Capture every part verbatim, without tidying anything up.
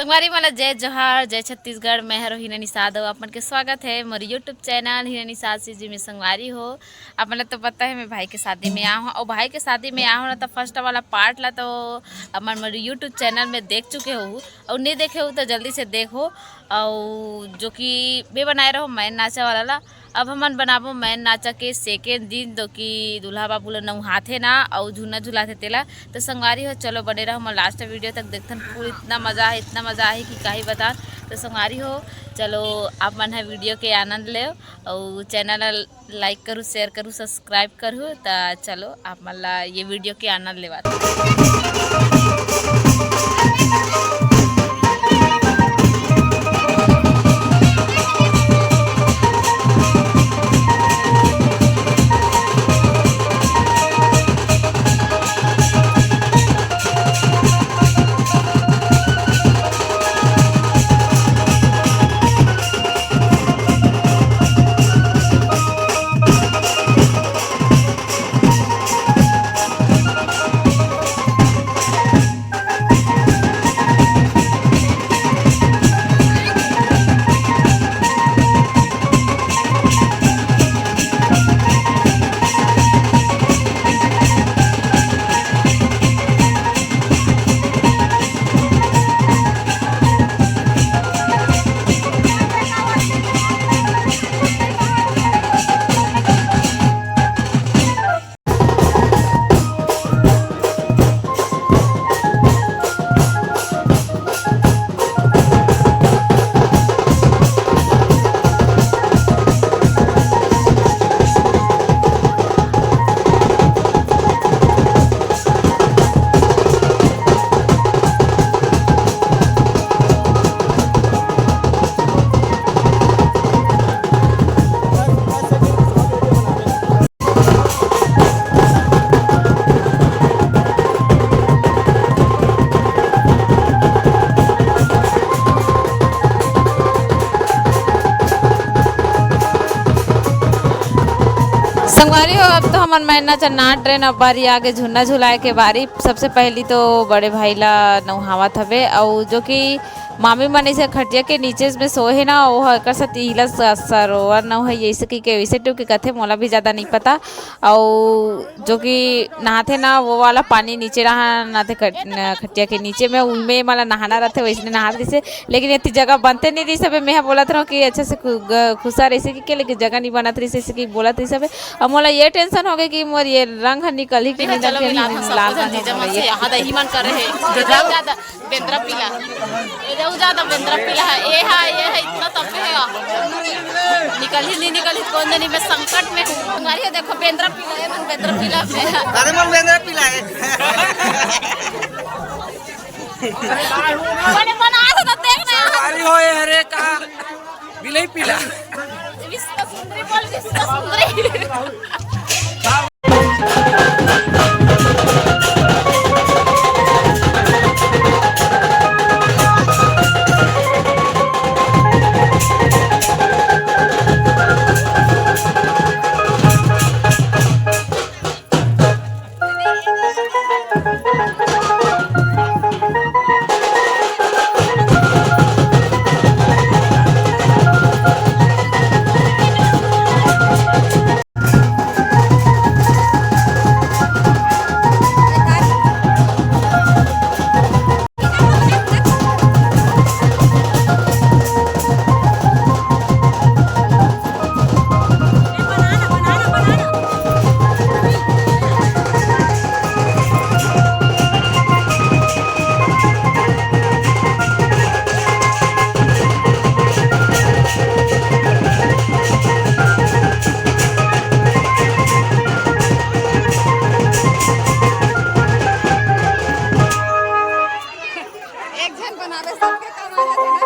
संगवारी मन ला जय जोहार, जय छत्तीसगढ़। मैं हरो हिना निषाद, अउ आप मन के स्वागत है मोर YouTube channel Hina Nishad CG में। संगवारी हो, आप मन ला तो पता है, मैं भाई के शादी में आए हूँ, और भाई के शादी में आए हूँ ना, तो फर्स्ट वाला पार्ट ला तो आप मन मोर YouTube चैनल में देख चुके हो, और नहीं देखे हो तो जल्दी से देखो। और जो कि मैं बनाए रहो मैं नाचा वाला ला, अब हमन बनाबो मैन नाचा के सेकेंड दिन, जो कि दूल्हा बाबू ला नउहाथे ना अउ झूलना झुलाथे तेला। तो संगवारी हो, चलो बने रहो, हमन लास्ट वीडियो तक देखथन। फुल इतना मजा है, इतना मजा है कि काही बता। तो संगवारी हो, चलो आप मन ह वीडियो के आनंद लेव अउ चैनल ला लाइक करू, शेयर करू, सब्सक्राइब करू। तो चलो आप मन ला ये वीडियो के आनंद लेवात। संगवारी हो, अब तो हमन मैना चन्ना ट्रेन, अब बारी आगे झुन्ना झुलाए के बारी। सबसे पहली तो बड़े भाई ला नउहावत हवे, अउ जो कि मामी मन इसे खटिया के नीचे में सोए हे ना, वो एकर सेती इला स-, सरोवर नउ है, यइसे कहिके वइसे टू के कथे, मोला भी ज्यादा नहीं पता। अउ जो कि नहाथे ना, वो वाला पानी नीचे रहा नहाथे खट-, न-, खटिया के नीचे में, उनमें मला नहाना रहथे, वइसने नहा दिसे। लेकिन एती जगह बनते नहीं रहिस हवे, मैं बोलत रहूं कि अच्छा से खु-, ग-, खुसा रहिसे कि, लेकिन जगह नहीं बनत रहिसे कि बोलत रहिस हवे। अब मोला ये टेंशन हो गई कि मोर ये रंग ह निकलही कि नहीं निकलही, लाल रंग ह निकलही। यहाँ दही मन करे है। बेंद्रा पीला। ए, जाऊ ज्यादा बेंद्रा पीला है। ए हा, ये है, इतना तपे है। निकलही नहीं निकलही, कौन दिन मैं संकट में हूँ। हमारी ये देखो, बेंद्रा पीला है, मन बेंद्रा पीला है। अरे, मन बेंद्रा पीला है। मैंने बनाया था, तो देख ना यार। संगवारी हो, ये हरे का बिलई पीला। विश्व सुंदरी बोल, विश्व सुंदरी। एक झन बनावे, सबके कमाना देना।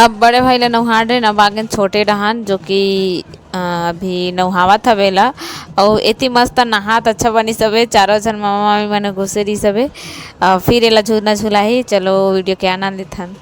अब बड़े भाई ला नहात रहे ना, बागेन छोटे डहान, जो कि, अ, अभी नहावत हवे ला। अउ एती मस्त नहात अच्छा बनिस हवे, चारों झन मामा मामी मन घुसे रहिस हवे। अ, फिर एला झूलना झुलाही। चलो, video के आनंद लेथन।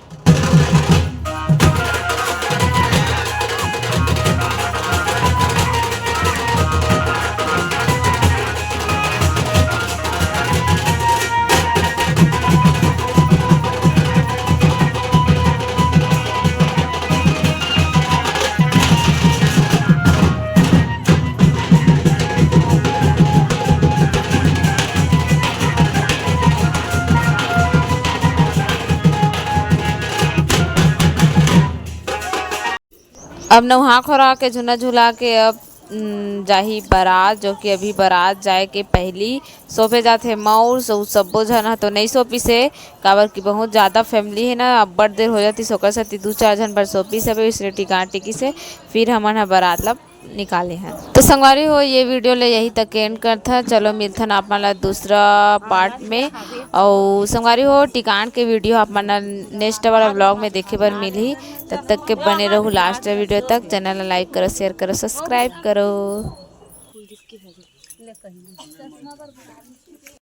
अब नहा खोरा के, झूला झुला के, अब, उम, जाही बारात, जो कि अभी बारात जाए के पहली सौंपे जाथे मउर। सो सब्बो झन ह तो नइ सौंपिस हे, काबर कि बहुत ज्यादा family हे ना, अब्बड़ देर हो जातिस, ओकर सेती दू चार झन बर सौंपिस हवे, इसने टिकान टिकिस हे। फिर हमन ह बारात ला निकाले हन। तो संगवारी हो, ये video ले यही तक end करथन। चलो, मिलथन आप मन ला दूसरा part में। अउ संगवारी हो, टिकान के video आप मन ला next वाला vlog में देखे बर मिलही। तब तक के बने रहू last video तक। Channel ला like करो, share करो, subscribe करो।